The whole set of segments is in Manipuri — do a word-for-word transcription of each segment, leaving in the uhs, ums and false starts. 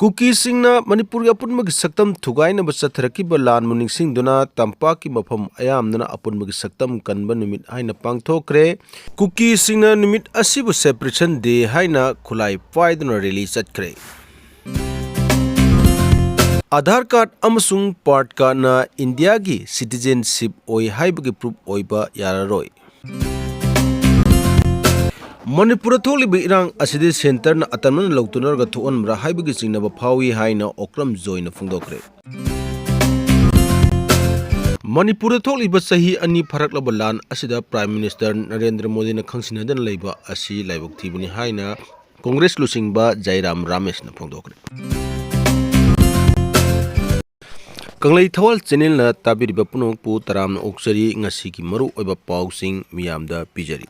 ꯀꯨꯀꯤꯁꯤꯡꯅ ꯃꯅꯤꯄꯨꯔꯒꯤ ꯑꯄꯨꯟꯕꯒꯤ ꯁꯛꯇꯝ ꯊꯨꯒꯥꯏꯅꯕ ꯆꯠꯊꯔꯛꯈꯤꯕ ꯂꯥꯟꯕꯨ ꯅꯤꯡꯁꯤꯡꯗꯨꯅ ꯇꯝꯄꯥꯛꯀꯤ ꯃꯐꯝ ꯑꯌꯥꯝꯕꯅ ꯑꯄꯨꯟꯕꯒꯤ ꯁꯛꯇꯝ ꯀꯟꯕ ꯅꯨꯃꯤꯠ ꯍꯥꯏꯅ ꯄꯥꯡꯊꯣꯛꯈ꯭ꯔꯦ꯫ ꯀꯨꯀꯤꯁꯤꯡꯅ ꯅꯨꯃꯤꯠ ꯑꯁꯤꯕꯨ Separation Day ꯍꯥꯏꯅ ꯈꯨꯠꯂꯥꯏ ꯄꯥꯏꯗꯨꯅ rally ꯆꯠꯈ꯭ꯔꯦ꯫ ꯑꯥꯙꯥꯔ ꯀꯥꯔꯗ ꯑꯃꯁꯨꯡ ꯄꯥꯟ ꯀꯥꯔꯗꯅ ꯏꯟꯗꯤꯌꯥꯒꯤ citizenship ꯑꯣꯏ ꯍꯥꯏꯕꯒꯤ proof ꯑꯣꯏꯕ ꯌꯥꯔꯔꯣꯏ꯫ ꯃꯅꯤꯄꯨꯔꯗ ꯊꯣꯛꯂꯤꯕ ꯏꯔꯥꯡ ꯑꯁꯤꯗꯤ centreꯅ ꯑꯇꯝꯅꯅ ꯂꯧꯇꯨꯅꯔꯒ ꯊꯣꯛꯍꯟꯕ꯭ꯔꯥ ꯍꯥꯏꯕꯒꯤ ꯆꯤꯡꯅꯕ ꯐꯥꯎꯏ ꯍꯥꯏꯅ ꯑꯣꯀ꯭ꯔꯝ ꯖꯣꯏꯅ ꯐꯣꯡꯗꯣꯛꯈ꯭ꯔꯦ꯫ ꯃꯅꯤꯄꯨꯔꯗ ꯊꯣꯛꯂꯤꯕ ꯆꯍꯤ ꯑꯅꯤ ꯐꯥꯔꯛꯂꯕ ꯂꯥꯟ ꯑꯁꯤꯗ Prime Minister ꯅꯔꯦꯟꯗ꯭ꯔ ꯃꯣꯗꯤꯅ ꯈꯪꯁꯤꯟꯅꯗꯅ ꯂꯩꯕ ꯑꯁꯤ ꯂꯥꯏꯕꯛ ꯊꯤꯕꯅꯤ ꯍꯥꯏꯅ ꯀꯣꯡꯒ꯭ꯔꯦꯁ ꯂꯨꯆꯤꯡꯕ ꯖꯥꯏꯔꯥꯝ ꯔꯥꯃꯦꯁꯅ ꯐꯣꯡꯗꯣꯛꯈ꯭ꯔꯦ꯫ ꯀꯪꯂꯩ ꯊꯋꯥꯜ channelꯅ ꯇꯥꯕꯤꯔꯤꯕ ꯄꯨꯝꯅꯃꯛꯄꯨ ꯇꯔꯥꯝꯅ ꯑꯣꯛꯆꯔꯤ꯫ ꯉꯁꯤꯒꯤ ꯃꯔꯨꯑꯣꯏꯕ ꯄꯥꯎꯁꯤꯡ ꯃꯤꯌꯥꯝꯗ ꯄꯤꯖꯔꯤ꯫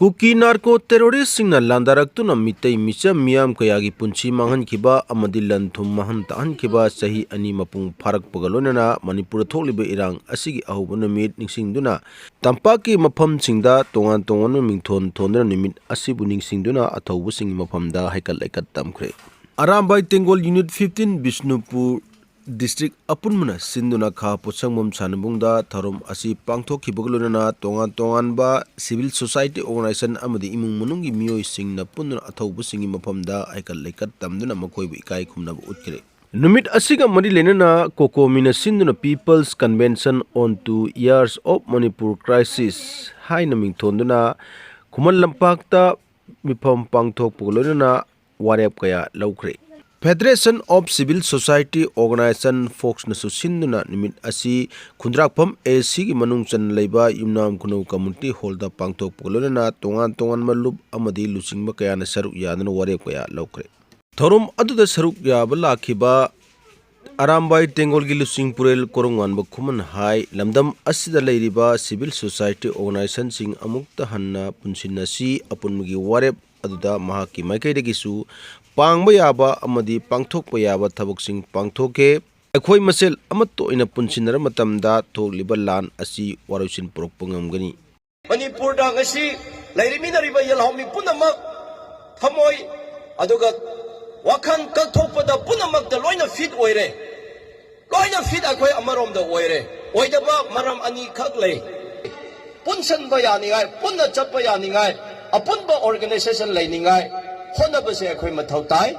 ꯀꯨꯀꯤ narco terroristꯁꯤꯡꯅ ꯂꯥꯟꯗꯥꯔꯛꯇꯨꯅ ꯃꯤꯇꯩ ꯃꯤꯆꯝ ꯃꯤꯌꯥꯝ ꯀꯌꯥꯒꯤ ꯄꯨꯟꯁꯤ ꯃꯥꯡꯍꯟꯈꯤꯕ ꯑꯃꯗꯤ ꯂꯟ ꯊꯨꯝ ꯃꯥꯡꯍꯟ ꯇꯥꯛꯍꯟꯈꯤꯕ ꯆꯍꯤ ꯑꯅꯤ ꯃꯄꯨꯡ ꯐꯥꯔꯛꯄꯒ ꯂꯣꯏꯅꯅ ꯃꯅꯤꯄꯨꯔꯗ ꯊꯣꯛꯂꯤꯕ ꯏꯔꯥꯡ ꯑꯁꯤꯒꯤ ꯑꯍꯧꯕ ꯅꯨꯃꯤꯠ ꯅꯤꯡꯁꯤꯡꯗꯨꯅ ꯇꯝꯄꯥꯛꯀꯤ ꯃꯐꯝꯁꯤꯡꯗ ꯇꯣꯉꯥꯟ ꯇꯣꯉꯥꯟꯕ ꯃꯤꯡꯊꯣꯟ ꯊꯣꯟꯗꯨꯅ ꯅꯨꯃꯤꯠ ꯑꯁꯤꯕꯨ ꯅꯤꯡꯁꯤꯡꯗꯨꯅ ꯑꯊꯧꯕꯁꯤꯡꯒꯤ ꯃꯐꯝꯗ ꯍꯩꯀꯠ ꯂꯩꯀꯠ ꯇꯝꯈ꯭ꯔꯦ꯫ Arambai ꯇꯦꯡꯒꯣꯜ Unit fifteen Bishnupur district ꯑꯄꯨꯟꯕꯅ ꯁꯤꯟꯗꯨꯅ ꯈꯥ ꯄꯣꯠꯁꯪꯕꯝ ꯁꯥꯟꯅꯕꯨꯡꯗ ꯊꯧꯔꯝ ꯑꯁꯤ ꯄꯥꯡꯊꯣꯛꯈꯤꯕꯒ ꯂꯣꯏꯅꯅ ꯇꯣꯉꯥꯟ ꯇꯣꯉꯥꯟꯕ civil society organization ꯑꯃꯗꯤ ꯏꯃꯨꯡ ꯃꯅꯨꯡꯒꯤ ꯃꯤꯑꯣꯏꯁꯤꯡꯅ ꯄꯨꯟꯗꯨꯅ ꯑꯊꯧꯕꯁꯤꯡꯒꯤ ꯃꯐꯝꯗ ꯍꯩꯀꯠ ꯂꯩꯀꯠ ꯇꯝꯗꯨꯅ ꯃꯈꯣꯏꯕꯨ ꯏꯀꯥꯏ ꯈꯨꯝꯅꯕ ꯎꯠꯈ꯭ꯔꯦ꯫ ꯅꯨꯃꯤꯠ ꯑꯁꯤꯒ ꯃꯔꯤ ꯂꯩꯅꯅ ꯀꯣꯀꯣꯃꯤꯅ ꯁꯤꯟꯗꯨꯅ People's Convention on Two Years of Manipur Crisis ꯍꯥꯏꯅ ꯃꯤꯡꯊꯣꯟꯗꯨꯅ ꯈꯨꯃꯟ ꯂꯝꯄꯥꯛꯇ ꯃꯤꯐꯝ ꯄꯥꯡꯊꯣꯛꯄꯒ ꯂꯣꯏꯅꯅ ꯋꯥꯔꯦꯞ ꯀꯌꯥ ꯂꯧꯈ꯭ꯔꯦ꯫ Federation of Civil Society Organization ꯐꯣꯛꯁꯅꯁꯨ ꯁꯤꯟꯗꯨꯅ ꯅꯨꯃꯤꯠ ꯑꯁꯤ ꯈꯨꯟꯗ꯭ꯔꯥꯛꯐꯝ ACꯒꯤ ꯃꯅꯨꯡ ꯆꯟꯅ ꯂꯩꯕ ꯌꯨꯝꯅꯥꯝ ꯈꯨꯅꯧ community hallꯗ ꯄꯥꯡꯊꯣꯛꯄꯒ ꯂꯣꯏꯅꯅ ꯇꯣꯉꯥꯟ ꯇꯣꯉꯥꯟꯕ ꯂꯨꯞ ꯑꯃꯗꯤ ꯂꯨꯆꯤꯡꯕ ꯀꯌꯥꯅ ꯁꯔꯨꯛ ꯌꯥꯗꯨꯅ ꯋꯥꯔꯦꯞ ꯀꯌꯥ ꯂꯧꯈ꯭ꯔꯦ꯫ ꯊꯧꯔꯝ ꯑꯗꯨꯗ ꯁꯔꯨꯛ ꯌꯥꯕ ꯂꯥꯛꯈꯤꯕ ꯑꯔꯥꯝꯕꯥꯏ ꯇꯦꯡꯒꯣꯜꯒꯤ ꯂꯨꯆꯤꯡ ꯄꯨꯔꯦꯜ ꯀꯣꯔꯣꯡꯉꯥꯟꯕ ꯈꯨꯃꯟ ꯍꯥꯏ ꯂꯝꯗꯝ ꯑꯁꯤꯗ ꯂꯩꯔꯤꯕ civil society organizationꯁꯤꯡ ꯑꯃꯨꯛꯇ ꯍꯟꯅ ꯄꯨꯟꯁꯤꯟꯅꯁꯤ꯫ ꯑꯄꯨꯟꯕꯒꯤ ꯋꯥꯔꯦꯞ ꯑꯗꯨꯗ ꯃꯍꯥꯛꯀꯤ ꯃꯥꯏꯀꯩꯗꯒꯤꯁꯨ ꯄꯥꯡꯕ ꯌꯥꯕ ꯑꯃꯗꯤ ꯄꯥꯡꯊꯣꯛꯄ ꯌꯥꯕ ꯊꯕꯛꯁꯤꯡ ꯄꯥꯡꯊꯣꯛꯈꯤ꯫ ꯑꯩꯈꯣꯏ ꯃꯁꯦꯜ ꯑꯃꯠꯇ ꯑꯣꯏꯅ ꯄꯨꯟꯁꯤꯟꯅꯔ ꯃꯇꯝꯗ ꯊꯣꯛꯂꯤꯕ ꯂꯥꯟ ꯑꯁꯤ ꯋꯥꯔꯣꯏꯁꯤꯟ ꯄꯨꯔꯛꯄ ꯉꯝꯒꯅꯤ꯫ ꯃꯅꯤꯄꯨꯔꯗ ꯉꯁꯤ ꯂꯩꯔꯤꯃꯤꯟꯅꯔꯤꯕ ꯌꯦꯜꯍꯧꯃꯤ ꯄꯨꯝꯅꯃꯛ ꯊꯃꯣꯏ ꯑꯗꯨꯒ ꯋꯥꯈꯜ ꯀꯛꯊꯣꯛꯄꯗ ꯄꯨꯝꯅꯃꯛꯇ ꯂꯣꯏꯅ ꯐꯤꯠ ꯑꯣꯏꯔꯦ꯫ ꯂꯣꯏꯅ ꯐꯤꯠ ꯑꯩꯈꯣꯏ ꯑꯃꯔꯣꯝꯗ ꯑꯣꯏꯔꯦ꯫ ꯑꯣꯏꯗꯕ ꯃꯔꯝ ꯑꯅꯤꯈꯛ ꯂꯩ꯫ ꯄꯨꯟꯁꯟꯕ ꯌꯥꯅꯤꯡꯉꯥꯏ, ꯄꯨꯟꯅ ꯆꯠꯄ ꯌꯥꯅꯤꯡꯉꯥꯏ, ꯑꯄꯨꯟꯕ ꯑꯣꯔꯒꯅꯥꯏꯖꯦꯁꯟ ꯂꯩꯅꯤꯡꯉꯥꯏ ꯍꯣꯠꯅꯕꯁꯦ ꯑꯩꯈꯣꯏ ꯃꯊꯧ ꯇꯥꯏ꯫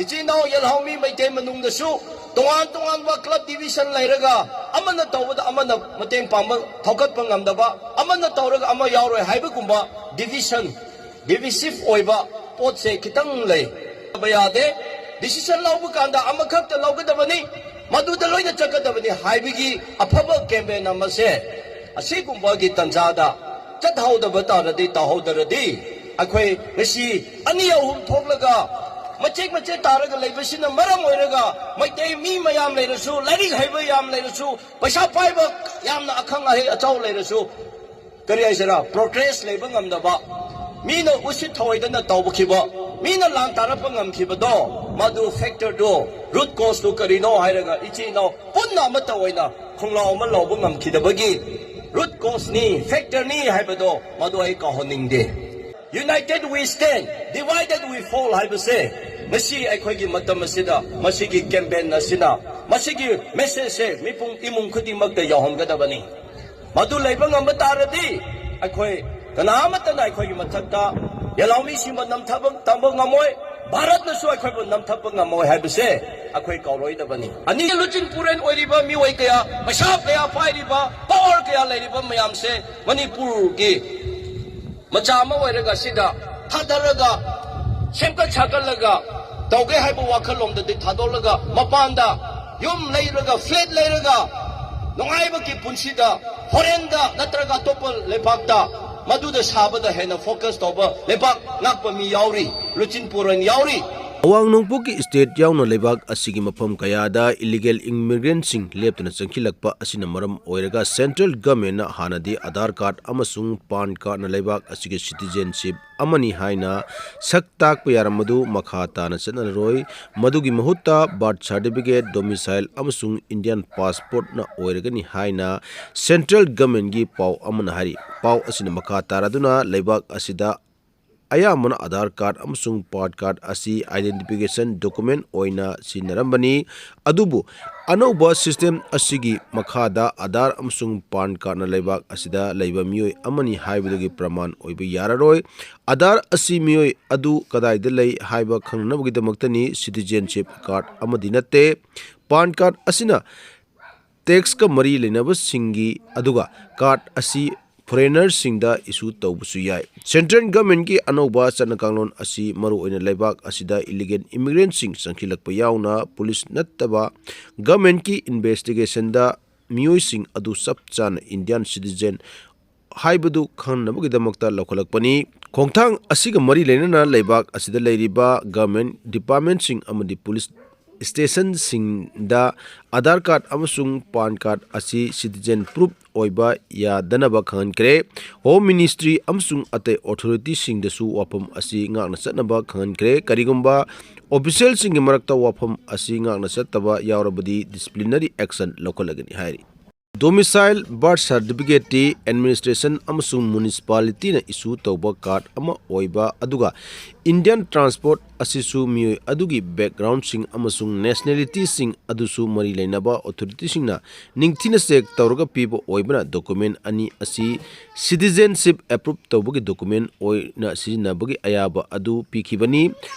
ꯏꯆꯤꯟ ꯏꯅꯥꯎ ꯌꯦꯜꯍꯧꯃꯤ ꯃꯩꯇꯩ ꯃꯅꯨꯡꯗꯁꯨ ꯇꯣꯉꯥꯟ ꯇꯣꯉꯥꯟꯕ ꯀ꯭ꯂꯕ ꯗꯤꯕꯤꯖꯟ ꯂꯩꯔꯒ ꯑꯃꯅ ꯇꯧꯕꯗ ꯑꯃꯅ ꯃꯇꯦꯡ ꯄꯥꯡꯕ, ꯊꯧꯒꯠꯄ ꯉꯝꯗꯕ, ꯑꯃꯅ ꯇꯧꯔꯒ ꯑꯃ ꯌꯥꯎꯔꯣꯏ ꯍꯥꯏꯕꯒꯨꯝꯕ ꯗꯤꯕꯤꯖꯟ, ꯗꯤꯚꯤꯁꯤꯚ ꯑꯣꯏꯕ ꯄꯣꯠꯁꯦ ꯈꯤꯇꯪ ꯂꯩ꯫ ꯌꯥꯗꯦ꯫ ꯗꯤꯁꯤꯖꯟ ꯂꯧꯕ ꯀꯥꯟꯗ ꯑꯃꯈꯛꯇ ꯂꯧꯒꯗꯕꯅꯤ, ꯃꯗꯨꯗ ꯂꯣꯏꯅ ꯆꯠꯀꯗꯕꯅꯤ ꯍꯥꯏꯕꯒꯤ ꯑꯐꯕ ꯀꯦꯝꯄꯦꯟ ꯑꯃꯁꯦ ꯑꯁꯤꯒꯨꯝꯕꯒꯤ ꯇꯟꯖꯥꯗ ꯆꯠꯍꯧꯗꯕ ꯇꯥꯔꯗꯤ, ꯇꯧꯍꯧꯗ꯭ꯔꯗꯤ, ꯑꯩꯈꯣꯏ ꯉꯁꯤ ꯑꯅꯤ ꯑꯍꯨꯝ ꯊꯣꯛꯂꯒ ꯃꯆꯦꯠ ꯃꯆꯦꯠ ꯇꯥꯔꯒ ꯂꯩꯕꯁꯤꯅ ꯃꯔꯝ ꯑꯣꯏꯔꯒ ꯃꯩꯇꯩ ꯃꯤ ꯃꯌꯥꯝ ꯂꯩꯔꯁꯨ, ꯂꯥꯏꯔꯤꯛ ꯍꯩꯕ ꯌꯥꯝ ꯂꯩꯔꯁꯨ, ꯄꯩꯁꯥ ꯄꯥꯏꯕ ꯌꯥꯝꯅ ꯑꯈꯪ ꯑꯍꯩ ꯑꯆꯧ ꯂꯩꯔꯁꯨ, ꯀꯔꯤ ꯍꯥꯏꯁꯤꯔꯥ, ꯄ꯭ꯔꯣꯒ꯭ꯔꯦꯁ ꯂꯩꯕ ꯉꯝꯗꯕ, ꯃꯤꯅ ꯎꯁꯤꯠ ꯊꯑꯣꯏꯗꯅ ꯇꯧꯕꯈꯤꯕ, ꯃꯤꯅ ꯂꯥꯟ ꯇꯥꯔꯛꯄ ꯉꯝꯈꯤꯕꯗꯣ, ꯃꯗꯨ ꯐꯦꯛꯇꯔꯗꯨ, ꯔꯨꯠ ꯀꯣꯁꯇꯨ ꯀꯔꯤꯅꯣ ꯍꯥꯏꯔꯒ ꯏꯆꯤꯟ ꯏꯅꯥꯎ ꯄꯨꯟꯅ ꯑꯃꯠꯇ ꯑꯣꯏꯅ ꯈꯣꯡꯂꯥꯎ ꯑꯃ ꯂꯥꯎꯕ ꯉꯝꯈꯤꯗꯕꯒꯤ ꯔꯨꯠ ꯀꯣꯁꯅꯤ, ꯐꯦꯛꯇꯔꯅꯤ ꯍꯥꯏꯕꯗꯣ ꯃꯗꯨ ꯑꯩ ꯀꯥꯎꯍꯟꯅꯤꯡꯗꯦ꯫ United we stand, divided we fall ꯍꯥꯏꯕꯁꯦ ꯉꯁꯤ ꯑꯩꯈꯣꯏꯒꯤ ꯃꯇꯝ ꯑꯁꯤꯗ ꯃꯁꯤꯒꯤ ꯀꯦꯝꯄꯦꯟ ꯑꯁꯤꯅ, ꯃꯁꯤꯒꯤ ꯃꯦꯁꯦꯖꯁꯦ ꯃꯤꯄꯨꯝ ꯏꯃꯨꯡ ꯈꯨꯗꯤꯡꯃꯛꯇ ꯌꯧꯍꯟꯒꯗꯕꯅꯤ꯫ ꯃꯗꯨ ꯂꯩꯕ ꯉꯝꯕ ꯇꯥꯔꯗꯤ ꯑꯩꯈꯣꯏ ꯀꯅꯥ ꯑꯃꯠꯇꯅ ꯑꯩꯈꯣꯏꯒꯤ ꯃꯊꯛꯇ ꯌꯦꯜꯍꯧꯃꯤꯁꯤꯡꯕꯨ ꯅꯝꯊꯕ ꯇꯝꯕ ꯉꯝꯃꯣꯏ, ꯚꯥꯔꯠꯅꯁꯨ ꯑꯩꯈꯣꯏꯕꯨ ꯅꯝꯊꯕ ꯉꯝꯃꯣꯏ ꯍꯥꯏꯕꯁꯦ ꯑꯩꯈꯣꯏ ꯀꯥꯎꯔꯣꯏꯗꯕꯅꯤ꯫ ꯑꯅꯤ, ꯂꯨꯆꯤꯡ ꯄꯨꯔꯦꯟ ꯑꯣꯏꯔꯤꯕ ꯃꯤꯑꯣꯏ ꯀꯌꯥ, ꯄꯩꯁꯥ ꯀꯌꯥ ꯄꯥꯏꯔꯤꯕ, ꯄꯥꯋꯔ ꯀꯌꯥ ꯂꯩꯔꯤꯕ ꯃꯌꯥꯝꯁꯦ ꯃꯅꯤꯄꯨꯔꯒꯤ ꯃꯆꯥ ꯑꯃ ꯑꯣꯏꯔꯒ ꯁꯤꯗ ꯊꯥꯗꯔꯒ, ꯁꯦꯝꯒꯠ ꯁꯥꯒꯠꯂꯒ ꯇꯧꯒꯦ ꯍꯥꯏꯕ ꯋꯥꯈꯜꯂꯣꯝꯗꯗꯤ ꯊꯥꯗꯣꯛꯂꯒ, ꯃꯄꯥꯟꯗ ꯌꯨꯝ ꯂꯩꯔꯒ, ꯐ꯭ꯂꯦꯠ ꯂꯩꯔꯒ, ꯅꯨꯡꯉꯥꯏꯕꯒꯤ ꯄꯨꯟꯁꯤꯗ, ꯐꯣꯔꯦꯟꯗ ꯅꯠꯇ꯭ꯔꯒ ꯑꯇꯣꯞꯄ ꯂꯩꯕꯥꯛꯇ ꯃꯗꯨꯗ ꯁꯥꯕꯗ ꯍꯦꯟꯅ ꯐꯣꯀꯁ ꯇꯧꯕ ꯂꯩꯕꯥꯛ ꯉꯥꯛꯄ ꯃꯤ ꯌꯥꯎꯔꯤ, ꯂꯨꯆꯤꯡ ꯄꯨꯔꯦꯟ ꯌꯥꯎꯔꯤ꯫ ꯑꯋꯥꯡ ꯅꯣꯡꯄꯣꯛꯀꯤ ꯁ꯭ꯇꯦꯠ ꯌꯥꯎꯅ ꯂꯩꯕꯥꯛ ꯑꯁꯤꯒꯤ ꯃꯐꯝ ꯀꯌꯥꯗ ꯏꯂꯤꯒꯦꯜ ꯏꯃꯤꯒ꯭ꯔꯦꯟꯠꯁꯤꯡ ꯂꯦꯞꯇꯅ ꯆꯪꯁꯤꯜꯂꯛꯄ ꯑꯁꯤꯅ ꯃꯔꯝ ꯑꯣꯏꯔꯒ ꯁꯦꯟꯇ꯭ꯔꯦꯜ ꯒꯚꯔꯟꯃꯦꯟꯠꯅ ꯍꯥꯟꯅꯗꯤ ꯑꯥꯙꯥꯔ ꯀꯥꯔꯗ ꯑꯃꯁꯨꯡ ꯄꯥꯟ ꯀꯥꯔꯗꯅ ꯂꯩꯕꯥꯛ ꯑꯁꯤꯒꯤ ꯁꯤꯇꯤꯖꯦꯟꯁꯤꯞ ꯑꯃꯅꯤ ꯍꯥꯏꯅ ꯁꯛ ꯇꯥꯛꯄ ꯌꯥꯔꯝꯕꯗꯨ ꯃꯈꯥ ꯇꯥꯅ ꯆꯠꯅꯔꯔꯣꯏ꯫ ꯃꯗꯨꯒꯤ ꯃꯍꯨꯠꯇ ꯕꯥꯔꯊ ꯁꯥꯔꯇꯤꯐꯤꯀꯦꯠ, ꯗꯣꯃꯤꯁꯥꯏꯜ ꯑꯃꯁꯨꯡ ꯏꯟꯗꯤꯌꯥꯟ ꯄꯥꯁꯄꯣꯔꯠꯅ ꯑꯣꯏꯔꯒꯅꯤ ꯍꯥꯏꯅ ꯁꯦꯟꯇ꯭ꯔꯦꯜ ꯒꯚꯔꯟꯃꯦꯟꯠꯀꯤ ꯄꯥꯎ ꯑꯃꯅ ꯍꯥꯏꯔꯤ꯫ ꯄꯥꯎ ꯑꯁꯤꯅ ꯃꯈꯥ ꯇꯥꯔꯗꯨꯅ ꯂꯩꯕꯥꯛ ꯑꯁꯤꯗ ꯑꯌꯥꯝꯕꯅ ꯑꯥꯙꯥꯔ ꯀꯥꯔꯗ ꯑꯃꯁꯨꯡ ꯄꯥꯟ ꯀꯥꯔꯗ ꯑꯁꯤ identification document ꯑꯣꯏꯅ ꯁꯤꯖꯤꯟꯅꯔꯝꯕꯅꯤ꯫ ꯑꯗꯨꯕꯨ ꯑꯅꯧꯕ system ꯑꯁꯤꯒꯤ ꯃꯈꯥꯗ ꯑꯥꯙꯥꯔ ꯑꯃꯁꯨꯡ ꯄꯥꯟ ꯀꯥꯔꯗꯅ ꯂꯩꯕꯥꯛ ꯑꯁꯤꯗ ꯂꯩꯕ ꯃꯤꯑꯣꯏ ꯑꯃꯅꯤ ꯍꯥꯏꯕꯗꯨꯒꯤ ꯄ꯭ꯔꯃꯥꯟ ꯑꯣꯏꯕ ꯌꯥꯔꯔꯣꯏ꯫ ꯑꯥꯙꯥꯔ ꯑꯁꯤ ꯃꯤꯑꯣꯏ ꯑꯗꯨ ꯀꯗꯥꯏꯗ ꯂꯩ ꯍꯥꯏꯕ ꯈꯪꯅꯅꯕꯒꯤꯗꯃꯛꯇꯅꯤ꯫ Citizenship card ꯑꯃꯗꯤ ꯅꯠꯇꯦ꯫ ꯄꯥꯟ ꯀꯥꯔꯗ ꯑꯁꯤꯅ tax ꯀ ꯃꯔꯤ ꯂꯩꯅꯕꯁꯤꯡꯒꯤ, ꯑꯗꯨꯒ ꯀꯥꯔꯗ ꯑꯁꯤ foreigner ꯁꯤꯡꯗ issue ꯇꯧꯕꯁꯨ ꯌꯥꯏ꯫ Central government ꯀꯤ ꯑꯅꯧꯕ ꯆꯠꯅ ꯀꯥꯡꯂꯣꯟ ꯑꯁꯤ ꯃꯔꯨꯑꯣꯏꯅ ꯂꯩꯕꯥꯛ ꯑꯁꯤꯗ illegal immigrant ꯁꯤꯡ ꯆꯪꯁꯤꯜꯂꯛꯄ ꯌꯥꯎꯅ police ꯅꯠꯇꯕ government ꯀꯤ investigation ꯗ ꯃꯤꯑꯣꯏꯁꯤꯡ ꯑꯗꯨ ꯆꯞ ꯆꯥꯅ Indian citizen ꯍꯥꯏꯕꯗꯨ ꯈꯪꯅꯕꯒꯤꯗꯃꯛꯇ ꯂꯧꯈꯠꯂꯛꯄꯅꯤ꯫ ꯈꯣꯡꯊꯥꯡ ꯑꯁꯤꯒ ꯃꯔꯤ ꯂꯩꯅꯅ ꯂꯩꯕꯥꯛ ꯑꯁꯤꯗ ꯂꯩꯔꯤꯕ government department ꯁꯤꯡ ꯑꯃꯗꯤ police station ꯁꯤꯡꯗ ꯑꯥꯙꯥꯔ ꯀꯥꯔꯗ ꯑꯃꯁꯨꯡ ꯄꯥꯟ ꯀꯥꯔꯗ ꯑꯁꯤ citizen proof ꯑꯣꯏꯕ ꯌꯥꯗꯅꯕ ꯈꯪꯍꯟꯈ꯭ꯔꯦ꯫ Home Ministry ꯑꯃꯁꯨꯡ ꯑꯇꯩ authority ꯁꯤꯡꯗꯁꯨ ꯋꯥꯐꯝ ꯑꯁꯤ ꯉꯥꯛꯅ ꯆꯠꯅꯕ ꯈꯪꯍꯟꯈ꯭ꯔꯦ꯫ ꯀꯔꯤꯒꯨꯝꯕ official ꯁꯤꯡꯒꯤ ꯃꯔꯛꯇ ꯋꯥꯐꯝ ꯑꯁꯤ ꯉꯥꯛꯅ ꯆꯠꯇꯕ ꯌꯥꯎꯔꯕꯗꯤ disciplinary action ꯂꯧꯈꯠꯂꯒꯅꯤ ꯍꯥꯏꯔꯤ꯫ Domicile birth certificate T administration ꯑꯃꯁꯨꯡ municipality ꯅ issue ꯇꯧꯕ ꯀꯥꯔꯗ ꯑꯃ ꯑꯣꯏꯕ, ꯑꯗꯨꯒ Indian transport ꯑꯁꯤꯁꯨ ꯃꯤꯑꯣꯏ ꯑꯗꯨꯒꯤ background ꯁꯤꯡ ꯑꯃꯁꯨꯡ nationality ꯁꯤꯡ ꯑꯗꯨꯁꯨ ꯃꯔꯤ ꯂꯩꯅꯕ authority ꯁꯤꯡꯅ ꯅꯤꯡꯊꯤꯅ check ꯇꯧꯔꯒ ꯄꯤꯕ ꯑꯣꯏꯕꯅ, document ꯑꯅꯤ ꯑꯁꯤ citizenship approve ꯇꯧꯕꯒꯤ document ꯑꯣꯏꯅ ꯁꯤꯖꯤꯟꯅꯕꯒꯤ ꯑꯌꯥꯕ ꯑꯗꯨ ꯄꯤꯈꯤꯕꯅꯤ꯫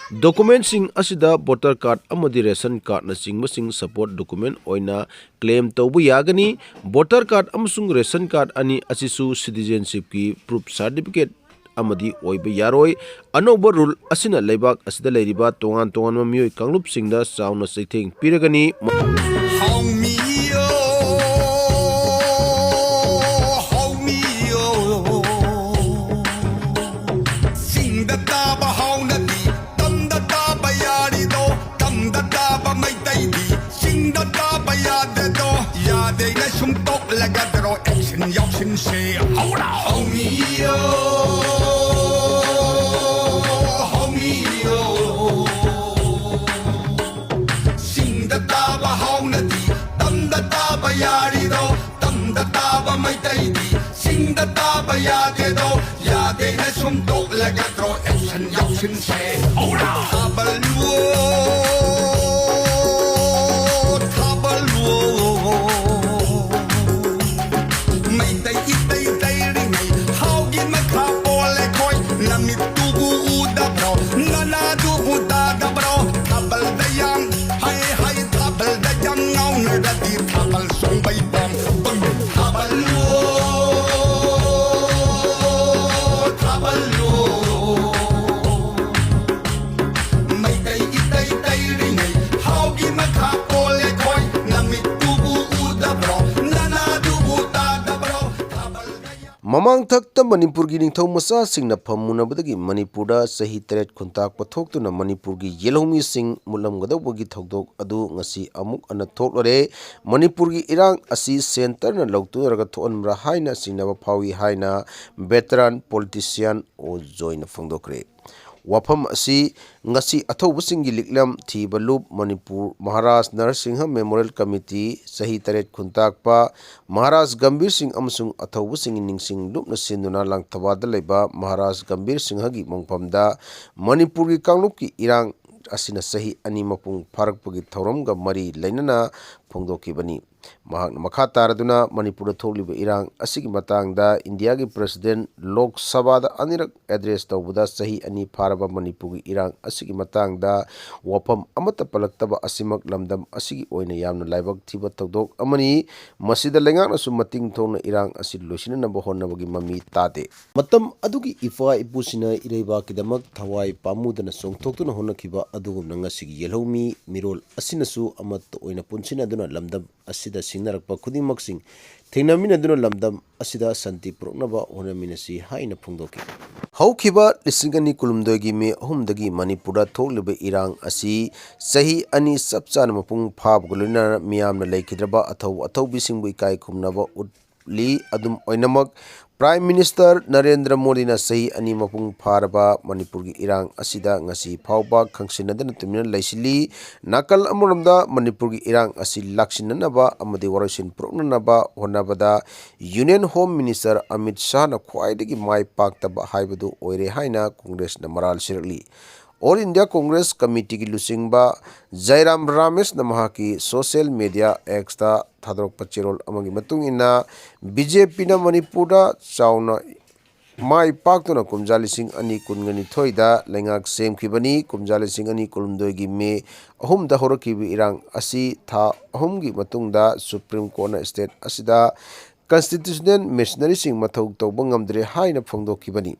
Document ꯁꯤꯡ ꯑꯁꯤꯗ voter card ꯑꯃꯗꯤ ration card ꯅꯆꯤꯡꯕꯁꯤꯡ support document ꯑꯣꯏꯅ claim ꯇꯧꯕ ꯌꯥꯒꯅꯤ꯫ Voter card ꯑꯃꯁꯨꯡ ration card ꯑꯅꯤ ꯑꯁꯤꯁꯨ citizenship ꯀꯤ proof certificate ꯑꯃꯗꯤ ꯑꯣꯏꯕ ꯌꯥꯔꯣꯏ꯫ ꯑꯅꯧꯕ rule ꯑꯁꯤꯅ ꯂꯩꯕꯥꯛ ꯑꯁꯤꯗ ꯂꯩꯔꯤꯕ ꯇꯣꯉꯥꯟ ꯇꯣꯉꯥꯟꯕ ꯃꯤꯑꯣꯏ ꯀꯥꯡꯂꯨꯞꯁꯤꯡꯗ ꯆꯥꯎꯅ ꯆꯩꯊꯦꯡ ꯄꯤꯔꯒꯅꯤ꯫ ꯍꯥꯎꯃꯤꯌꯣ, ꯍꯥꯎꯃꯤꯌꯣ꯫ ꯆꯤꯡꯗ ꯇꯥꯕ ꯍꯥꯎꯅꯗꯤ ꯇꯝꯗ ꯇꯥꯕ ꯌꯥꯔꯤꯗꯣ, ꯇꯝꯗ ꯇꯥꯕ ꯃꯩꯇꯩꯗꯤ ꯆꯤꯡꯗ ꯇꯥꯕ ꯌꯥꯗꯦꯗꯣ, ꯌꯥꯗꯦꯅ ꯁꯨꯝ ꯇꯣꯛꯂꯒꯗ꯭ꯔꯣ? Action ꯌꯥꯎꯁꯤꯟꯁꯦ, ꯍꯧꯔ ꯍꯧꯃꯤꯌꯣ, ꯍꯧꯃꯤꯌꯣ꯫ ꯆꯤꯡꯗ ꯇꯥꯕ ꯍꯥꯎꯅꯗꯤ ꯇꯝꯗ ꯇꯥꯕ ꯌꯥꯔꯤꯗꯣ, ꯇꯝꯗ ꯇꯥꯕ ꯃꯩꯇꯩꯗꯤ ꯆꯤꯡꯗ ꯇꯥꯕ ꯌꯥꯗꯦꯗꯣ, ꯌꯥꯗꯦꯅ ꯁꯨꯝ ꯇꯣꯛꯂꯒꯗ꯭ꯔꯣ? ꯊꯥꯕꯜꯂꯨ, ꯊꯥꯕꯜꯂꯨ꯫ ꯃꯩꯇꯩ ꯏꯇꯩ ꯇꯩꯔꯤꯉꯩ ꯍꯥꯎꯒꯤ ꯃꯈꯥ ꯄꯣꯜꯂꯦ ꯈꯣꯏ꯫ ꯅꯃꯤꯠꯇꯨꯕꯨ ꯎꯗꯕ꯭ꯔꯣ? ꯅꯅꯥꯗꯨꯕꯨ ꯇꯥꯗꯕ꯭ꯔꯣ? ꯊꯥꯕꯜꯗ ꯌꯥꯝ ꯍꯩ ꯍꯩ ꯊꯥꯕꯜꯗ ꯌꯥꯝ ꯉꯥꯎꯅꯔꯗꯤ ꯊꯥꯕꯜ ꯆꯣꯡꯕꯩ ꯄꯥꯝ ꯊꯥꯕꯜꯂꯨ, ꯊꯥꯕꯜꯂꯨ꯫ ꯃꯩꯇꯩ ꯏꯇꯩ ꯇꯩꯔꯤꯉꯩ ꯍꯥꯎꯒꯤ ꯃꯈꯥ ꯄꯣꯜꯂꯦ ꯈꯣꯏ꯫ ꯅꯃꯤꯠꯇꯨꯕꯨ ꯎꯗꯕ꯭ꯔꯣ? ꯅꯅꯥꯗꯨꯕꯨ ꯇꯥꯗꯕ꯭ꯔꯣ? ꯊꯥꯕꯜꯗ ꯌꯥꯝ ꯃꯃꯥꯡꯊꯛꯇ ꯃꯅꯤꯄꯨꯔꯒꯤ ꯅꯤꯡꯊꯧ ꯃꯆꯥꯁꯤꯡꯅ ꯐꯝꯃꯨꯅꯕꯗꯒꯤ ꯃꯅꯤꯄꯨꯔꯗ ꯆꯍꯤ ꯇꯔꯦꯠ ꯈꯨꯟꯇꯥꯛꯄ ꯊꯣꯛꯇꯨꯅ ꯃꯅꯤꯄꯨꯔꯒꯤ ꯌꯦꯜꯍꯧꯃꯤꯁꯤꯡ ꯃꯨꯠꯂꯝꯒꯗꯧꯕꯒꯤ ꯊꯧꯗꯣꯛ ꯑꯗꯨ ꯉꯁꯤ ꯑꯃꯨꯛ ꯍꯟꯅ ꯊꯣꯛꯂꯔꯦ꯫ ꯃꯅꯤꯄꯨꯔꯒꯤ ꯏꯔꯥꯡ ꯑꯁꯤ ꯁꯦꯟꯇꯔꯅ ꯂꯧꯇꯨꯅꯔꯒ ꯊꯣꯛꯍꯟꯕ꯭ꯔꯥ ꯍꯥꯏꯅ ꯆꯤꯡꯅꯕ ꯐꯥꯎꯏ ꯍꯥꯏꯅ veteran politician ꯑꯣ ꯖꯣꯏꯅ ꯐꯣꯡꯗꯣꯛꯈ꯭ꯔꯦ꯫ ꯋꯥꯐꯝ ꯑꯁꯤ ꯉꯁꯤ ꯑꯊꯧꯕꯁꯤꯡꯒꯤ ꯂꯤꯛꯂꯝ ꯊꯤꯕ ꯂꯨꯞ ꯃꯅꯤꯄꯨꯔ ꯃꯍꯥꯔꯥꯖ ꯅꯔꯁꯤꯡꯍ ꯃꯦꯃꯣꯔꯤꯌꯦꯜ ꯀꯃꯤꯇꯤ ꯆꯍꯤ ꯇꯔꯦꯠ ꯈꯨꯟꯇꯥꯛꯄ ꯃꯍꯥꯔꯥꯖ ꯒꯝꯚꯤꯔ ꯁꯤꯡ ꯑꯃꯁꯨꯡ ꯑꯊꯧꯕꯁꯤꯡꯒꯤ ꯅꯤꯡꯁꯤꯡ ꯂꯨꯞꯅ ꯁꯤꯟꯗꯨꯅ ꯂꯥꯡꯊꯕꯥꯜꯗ ꯂꯩꯕ ꯃꯍꯥꯔꯥꯖ ꯒꯝꯚꯤꯔ ꯁꯤꯡꯍꯒꯤ ꯃꯣꯡꯐꯝꯗ ꯃꯅꯤꯄꯨꯔꯒꯤ ꯀꯥꯡꯂꯨꯞꯀꯤ ꯏꯔꯥꯡ ꯑꯁꯤꯅ ꯆꯍꯤ ꯑꯅꯤ ꯃꯄꯨꯡ ꯐꯥꯔꯛꯄꯒꯤ ꯊꯧꯔꯝꯒ ꯃꯔꯤ ꯂꯩꯅꯅ ꯐꯣꯡꯗꯣꯛꯈꯤꯕꯅꯤ꯫ ꯃꯍꯥꯛꯅ ꯃꯈꯥ ꯇꯥꯔꯗꯨꯅ ꯃꯅꯤꯄꯨꯔꯗ ꯊꯣꯛꯂꯤꯕ ꯏꯔꯥꯡ ꯑꯁꯤꯒꯤ ꯃꯇꯥꯡꯗ ꯏꯟꯗꯤꯌꯥꯒꯤ ꯄ꯭ꯔꯁꯤꯗꯦꯟ ꯂꯣꯛ ꯁꯚꯥꯗ ꯑꯅꯤꯔꯛ ꯑꯦꯗ꯭ꯔꯦꯁ ꯇꯧꯕꯗ ꯆꯍꯤ ꯑꯅꯤ ꯐꯥꯔꯕ ꯃꯅꯤꯄꯨꯔꯒꯤ ꯏꯔꯥꯡ ꯑꯁꯤꯒꯤ ꯃꯇꯥꯡꯗ ꯋꯥꯐꯝ ꯑꯃꯠꯇ ꯄꯜꯂꯛꯇꯕ ꯑꯁꯤꯃꯛ ꯂꯝꯗꯝ ꯑꯁꯤꯒꯤ ꯑꯣꯏꯅ ꯌꯥꯝꯅ ꯂꯥꯏꯕꯛ ꯊꯤꯕ ꯊꯧꯗꯣꯛ ꯑꯃꯅꯤ꯫ ꯃꯁꯤꯗ ꯂꯩꯉꯥꯛꯅꯁꯨ ꯃꯇꯤꯡ ꯊꯣꯛꯅ ꯏꯔꯥꯡ ꯑꯁꯤ ꯂꯣꯏꯁꯤꯟꯅꯅꯕ ꯍꯣꯠꯅꯕꯒꯤ ꯃꯃꯤ ꯇꯥꯗꯦ꯫ ꯃꯇꯝ ꯑꯗꯨꯒꯤ ꯏꯄꯥ ꯏꯄꯨꯁꯤꯡꯅ ꯏꯔꯩꯕꯥꯛꯀꯤꯗꯃꯛ ꯊꯋꯥꯏ ꯄꯥꯝꯃꯨꯗꯅ ꯆꯣꯡꯊꯣꯛꯇꯨꯅ ꯍꯣꯠꯅꯈꯤꯕ ꯑꯗꯨꯒꯨꯝꯅ ꯉꯁꯤꯒꯤ ꯌꯦꯜꯍꯧꯃꯤ ꯃꯤꯔꯣꯜ ꯑꯁꯤꯅꯁꯨ ꯑꯃꯠꯇ ꯑꯣꯏꯅ ꯄꯨꯟꯁꯤꯟꯅꯗꯨꯅ ꯂꯝꯗꯝ ꯑꯁꯤꯗ ꯁꯤꯡꯅꯔꯛꯄ ꯈꯨꯗꯤꯡꯃꯛꯁꯤꯡ ꯊꯦꯡꯅꯃꯤꯟꯅꯗꯨꯅ ꯂꯝꯗꯝ ꯑꯁꯤꯗ ꯁꯥꯟꯇꯤ ꯄꯨꯔꯛꯅꯕ ꯍꯣꯠꯅꯃꯤꯟꯅꯁꯤ ꯍꯥꯏꯅ ꯐꯣꯡꯗꯣꯛꯈꯤ꯫ ꯍꯧꯈꯤꯕ ꯂꯤꯁꯤꯡ ꯑꯅꯤ ꯀꯨꯟꯍꯨꯝꯗꯣꯏꯒꯤ ꯃꯦ ꯑꯍꯨꯝꯗꯒꯤ ꯃꯅꯤꯄꯨꯔꯗ ꯊꯣꯛꯂꯤꯕ ꯏꯔꯥꯡ ꯑꯁꯤ ꯆꯍꯤ ꯑꯅꯤ ꯆꯞ ꯆꯥꯅ ꯃꯄꯨꯡ ꯐꯥꯕꯒ ꯂꯣꯏꯅꯅ ꯃꯤꯌꯥꯝꯅ ꯂꯩꯈꯤꯗ꯭ꯔꯕ ꯑꯊꯧ ꯑꯊꯧꯕꯤꯁꯤꯡꯕꯨ ꯏꯀꯥꯏ ꯈꯨꯝꯅꯕ ꯎꯠꯂꯤ꯫ ꯑꯗꯨꯝ ꯑꯣꯏꯅꯃꯛ, Prime Minister ꯅꯔꯦꯟꯗ꯭ꯔ ꯃꯣꯗꯤꯅ ꯆꯍꯤ ꯑꯅꯤ ꯃꯄꯨꯡ ꯐꯥꯔꯕ ꯃꯅꯤꯄꯨꯔꯒꯤ ꯏꯔꯥꯡ ꯑꯁꯤꯗ ꯉꯁꯤ ꯐꯥꯎꯕ ꯈꯪꯁꯤꯟꯅꯗꯅ ꯇꯨꯃꯤꯟꯅ ꯂꯩꯁꯤꯜꯂꯤ꯫ ꯅꯥꯀꯜ ꯑꯃꯔꯣꯝꯗ ꯃꯅꯤꯄꯨꯔꯒꯤ ꯏꯔꯥꯡ ꯑꯁꯤ ꯂꯥꯛꯁꯤꯟꯅꯅꯕ ꯑꯃꯗꯤ ꯋꯥꯔꯣꯏꯁꯤꯟ ꯄꯨꯔꯛꯅꯅꯕ ꯍꯣꯠꯅꯕꯗ Union Home Minister ꯑꯃꯤꯠ ꯁꯥꯍꯅ ꯈ꯭ꯋꯥꯏꯗꯒꯤ ꯃꯥꯏ ꯄꯥꯛꯇꯕ ꯍꯥꯏꯕꯗꯨ ꯑꯣꯏꯔꯦ ꯍꯥꯏꯅ ꯀꯣꯡꯒ꯭ꯔꯦꯁꯅ ꯃꯔꯥꯜ ꯁꯤꯔꯛꯂꯤ꯫ All India Congress Committeeꯒꯤ ꯂꯨꯆꯤꯡꯕ ꯖꯥꯏꯔꯥꯝ ꯔꯥꯃꯦꯁꯅ ꯃꯍꯥꯛꯀꯤ social media Xꯇ ꯊꯥꯗꯣꯔꯛꯄ ꯆꯦꯔꯣꯜ ꯑꯃꯒꯤ ꯃꯇꯨꯡ ꯏꯟꯅ, BJPꯅ ꯃꯅꯤꯄꯨꯔꯗ ꯆꯥꯎꯅ ꯃꯥꯏ ꯄꯥꯛꯇꯨꯅ ꯀꯨꯝꯖꯥ ꯂꯤꯁꯤꯡ ꯑꯅꯤ ꯀꯨꯟꯒ ꯅꯤꯊꯣꯏꯗ ꯂꯩꯉꯥꯛ ꯁꯦꯝꯈꯤꯕꯅꯤ꯫ ꯀꯨꯝꯖꯥ ꯂꯤꯁꯤꯡ ꯑꯅꯤ ꯀꯨꯟꯍꯨꯝꯗꯣꯏꯒꯤ ꯃꯦ ꯑꯍꯨꯝꯗ ꯍꯧꯔꯛꯈꯤꯕ ꯏꯔꯥꯡ ꯑꯁꯤ ꯊꯥ ꯑꯍꯨꯝꯒꯤ ꯃꯇꯨꯡꯗ Supreme Courtꯅ state ꯑꯁꯤꯗ constitutional machineryꯁꯤꯡ ꯃꯊꯧ ꯇꯧꯕ ꯉꯝꯗ꯭ꯔꯦ ꯍꯥꯏꯅ ꯐꯣꯡꯗꯣꯛꯈꯤꯕꯅꯤ꯫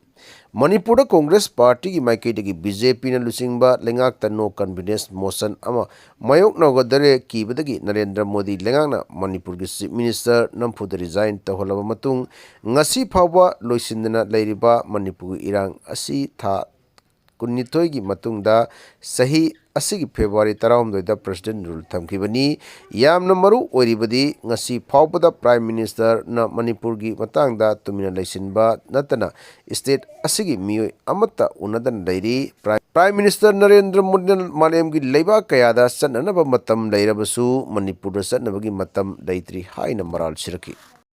ꯃꯅꯤꯄꯨꯔꯗ ꯀꯣꯡꯒ꯭ꯔꯦꯁ ꯄꯥꯔꯇꯤꯒꯤ ꯃꯥꯏꯀꯩꯗꯒꯤ BJPꯅ ꯂꯨꯆꯤꯡꯕ ꯂꯩꯉꯥꯛꯇ no confidence motion ꯑꯃ ꯃꯥꯌꯣꯛꯅꯒꯗꯔꯦ ꯀꯤꯕꯗꯒꯤ ꯅꯔꯦꯟꯗ꯭ꯔ ꯃꯣꯗꯤ ꯂꯩꯉꯥꯛꯅ ꯃꯅꯤꯄꯨꯔꯒꯤ Chief Minister ꯅꯝꯐꯨꯗ resign ꯇꯧꯍꯜꯂꯕ ꯃꯇꯨꯡ, ꯉꯁꯤ ꯐꯥꯎꯕ ꯂꯣꯏꯁꯤꯟꯗꯅ ꯂꯩꯔꯤꯕ ꯃꯅꯤꯄꯨꯔꯒꯤ ꯏꯔꯥꯡ ꯑꯁꯤ ꯊꯥ ꯀꯨꯟꯅꯤꯊꯣꯏꯒꯤ ꯃꯇꯨꯡꯗ ꯆꯍꯤ ꯑꯁꯤꯒꯤ February ꯇꯔꯥꯍꯨꯝꯗꯣꯏꯗ President Rule ꯊꯝꯈꯤꯕꯅꯤ꯫ ꯌꯥꯝꯅ ꯃꯔꯨ ꯑꯣꯏꯔꯤꯕꯗꯤ ꯉꯁꯤ ꯐꯥꯎꯕꯗ Prime Ministerꯅ ꯃꯅꯤꯄꯨꯔꯒꯤ ꯃꯇꯥꯡꯗ ꯇꯨꯃꯤꯟꯅ ꯂꯩꯁꯤꯟꯕ ꯅꯠꯇꯅ state ꯑꯁꯤꯒꯤ ꯃꯤꯑꯣꯏ ꯑꯃꯠꯇ ꯎꯅꯗꯅ ꯂꯩꯔꯤ꯫ Prime, Prime Minister ꯅꯔꯦꯟꯗ꯭ꯔ ꯃꯣꯗꯤꯅ ꯃꯥꯂꯦꯝꯒꯤ ꯂꯩꯕꯥꯛ ꯀꯌꯥꯗ ꯆꯠꯅꯅꯕ ꯃꯇꯝ ꯂꯩꯔꯕꯁꯨ ꯃꯅꯤꯄꯨꯔꯗ ꯆꯠꯅꯕꯒꯤ ꯃꯇꯝ ꯂꯩꯇ꯭ꯔꯤ ꯍꯥꯏꯅ ꯃꯔꯥꯜ ꯁꯤꯔꯛꯈꯤ꯫